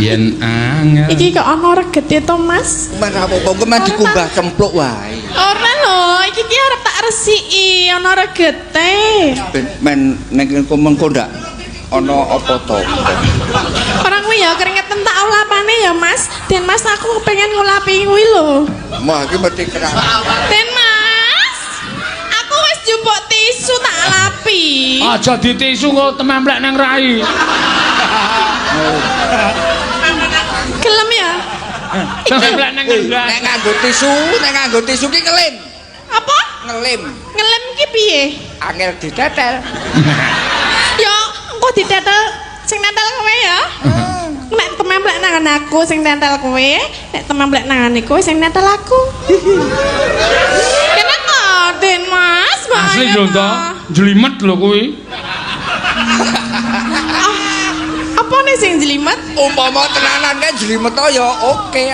Yen angel. Iki kok ana regete to, Mas? Men apa-apa kuwi men dikumbah cempluk wae. Ora lho, iki ki arep tak resiki, ana regete. Ben men ning mengko ndak ana apa to. Ora kuwi ya keringetan tak ulapane ya, Mas. Den Mas, aku pengen ngulapi kuwi lho. Wah, iki mesti kerang. Den Mas, aku wis njupuk tisu tak lapi. Aja ditisu kok tememplek nang rai. Gelem ya? Tememplek nang Nek nganggo tisu, nek nganggo tisu ki ngelim. Apa? Ngelim. Ngelem ki piye? Angel ditetel. Ya, engko ditetel sing netel kowe ya. Nek tememplek nang aku sing netel kowe, nek tememplek nang kowe sing netel aku. Kenapa, Den Mas? Asli Bahaya lho to, to. jlimet lho kuwi. Ah, apa nih sing jlimet? Umpama tenanan kan jlimet ya oke.